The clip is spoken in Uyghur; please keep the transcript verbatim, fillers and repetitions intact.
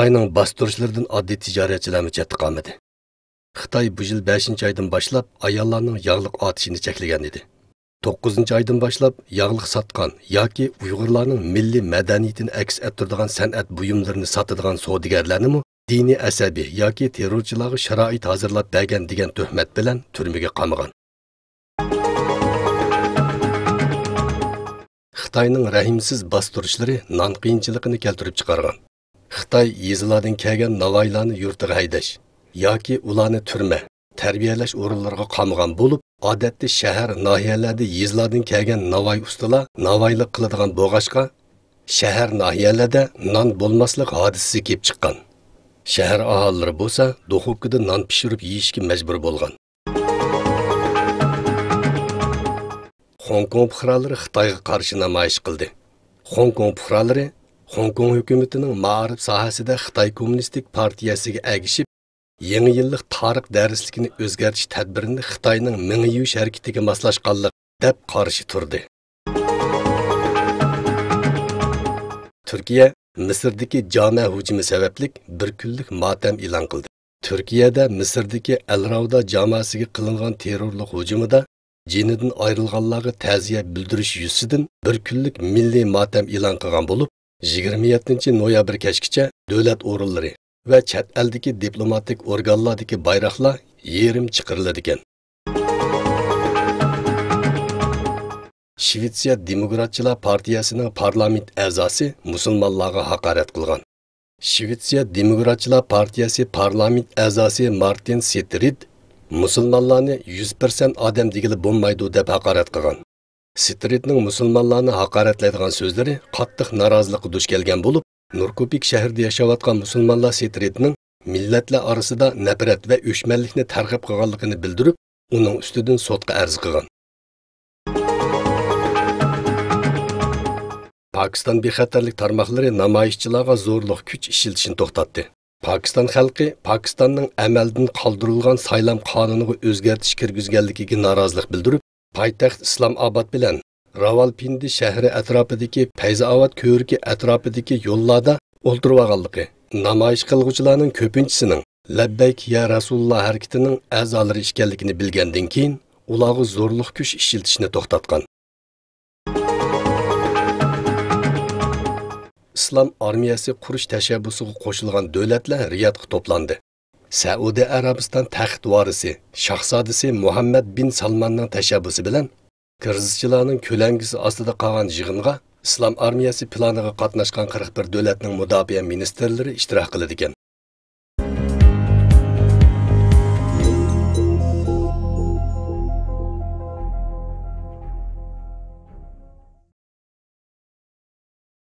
خىتاينىڭ باستۇرۇشلىرىدىن ئاددىي تىجارەتچىلەرمۇ چەتتە قالمىدى. خىتاي بۇ يىل بەشىنچى ئايدىن باشلاپ ئاياللارنىڭ ياغلىق ئاتىشىنى چەكلىگەن ئىدى. توققۇزىنچى ئايدىن باشلاپ ياغلىق ساتقان ياكى ئۇيغۇرلارنىڭ مىللىي مەدەنىيىتىنى ئەكس ئەتتۈرىدىغان سەنئەت بۇيۇملىرىنى ساتىدىغان سودىگەرلەرنىمۇ دىنىي ئەسەبىي ياكى تېررورچىلارغا شارائىت ھازىرلاپ بەرگەن دېگەن تۆھمەت بىلەن تۈرمىگە قامىغان. خىتاينىڭ رەھىمسىز باستۇرۇشلىرى نان قىيىنچىلىقىنى كەلتۈرۈپ چىقارغان. خىتاي يېزىلاردىن كەلگەن ناۋايلارنى يۇرتىغا ھەيدەش ياكى ئۇلارنى تۈرمە، تەربىيەلەش ئورۇنلىرىغا قامىغان بولۇپ، ئادەتتە شەھەر، ناھىيەلەردە يېزىلاردىن كەلگەن ناۋاي ئۇستىلار ناۋايلىق قىلىدىغان بولغاچقا، شەھەر، ناھىيەلەردە نان بولماسلىق ھادىسىسى كېلىپ چىققان. شەھەر ئاھالىلىرى بولسا دۇخوپكىدا نان پىشۇرۇپ يېيىشكە مەجبۇر بولغان. خوڭكوڭ پۇقرالىرى خىتايغا قارشى نامايىش قىلدى. خوڭكوڭ پۇقرالىرى خوڭكوڭ ھۆكۈمىتىنىڭ مائارىپ ساھەسىدە خىتاي كوممۇنىستىك پارتىيەسىگە ئەگىشىپ، يېڭى يىللىق تارىخ دەرسلىكىنى ئۆزگەرتىش تەدبىرىنى خىتاينىڭ مېڭە يۇيۇش ھەرىكىتىگە ماسلاشقانلىق دەپ قارشى تۇردى. تۈركىيە مىسىردىكى جامە ھۇجۇمى سەۋەبلىك بىر كۈنلۈك ماتەم ئېلان قىلدى. تۈركىيەدە مىسىردىكى ئەلراۋدا جاماسىگە قىلىنغان تېررورلۇق ھۇجۇمىدا جېنىدىن ئايرىلغانلارغا تەزىيە بىلدۈرۈش يۈزىسىدىن بىر كۈنلۈك مىللىي ماتەم ئېلان قىلغان بولۇپ، يىگىرمە يەتتىنچى نويابىر كەچكىچە دۆلەت ئورۇنلىرى ۋە چەت ئەلدىكى دىپلوماتىك ئورگانلاردىكى بايراقلار يېرىم چىقىرىلىدىكەن. شىۋېتسىيە دېموكراتچىلار پارتىيەسىنىڭ پارلامېنت ئەزاسى مۇسۇلمانلارغا ھاقارەت قىلغان. شىۋېتسىيە دېموكراتچىلار پارتىيەسى پارلامېنت ئەزاسى مارتىن سېترىد مۇسۇلمانلارنى يۈز پىرسەنت ئادەم دېگىلى بولمايدۇ دەپ ھاقارەت قىلغان. سېترىدنىڭ مۇسۇلمانلارنى ھاقارەتلەيدىغان سۆزلىرى قاتتىق نارازىلىققا دۇچ كەلگەن بولۇپ، نۇركوپىك شەھىرىدە ياشاۋاتقان مۇسۇلمانلار سېترىدنىڭ مىللەتلەر ئارىسىدا نەپرەت ۋە ئۆچمەنلىكنى تەرغىب قىلغانلىقىنى بىلدۈرۈپ، ئۇنىڭ ئۈستىدىن سوتقا ئەرز قىلغان. پاكىستان بىخەتەرلىك تارماقلىرى نامايىشچىلارغا زورلۇق كۈچ ئىشلىتىشنى توختاتتى. پاكىستان خەلقى پاكىستاننىڭ ئەمەلدىن قالدۇرۇلغان سايلام قانۇنىغا ئۆزگەرتىش كىرگۈزگەنلىكىگە نارازىلىق بىلدۈرۈپ، پايتەخت ئىسلام ئاباد بىلەن راۋالپىندى شەھىرى ئەتراپىدىكى پەيزى ئاۋات كۆۋرۈكى ئەتراپىدىكى يوللاردا ئولتۇرۇۋالغانلىقى، نامايىش قىلغۇچىلارنىڭ كۆپىنچىسىنىڭ لەببەيك يا رەسۇلۇللا ھەرىكىتىنىڭ ئەزالىرى ئىكەنلىكىنى بىلگەندىن كېيىن، ئۇلارغا زورلۇق كۈچ ئىشلىتىشنى توختاتقان. ئىسلام ئارمىيەسى قۇرۇش تەشەببۇسىغا قوشۇلغان دۆلەتلەر رىيادقا توپلاندى. سەئۇدى ئەرەبىستان تەخت ۋارىسى، شاھزادىسى مۇھەممەد بىن سالماننىڭ تەشەببۇسى بىلەن كىرىزىسچىلارنىڭ كۆلەڭگىسى ئاستىدا قالغان يىغىنغا ئىسلام ئارمىيەسى پىلانىغا قاتناشقان قىرىق بىر دۆلەتنىڭ مۇداپىئە مىنىستىرلىرى ئىشتىراك قىلىدىكەن.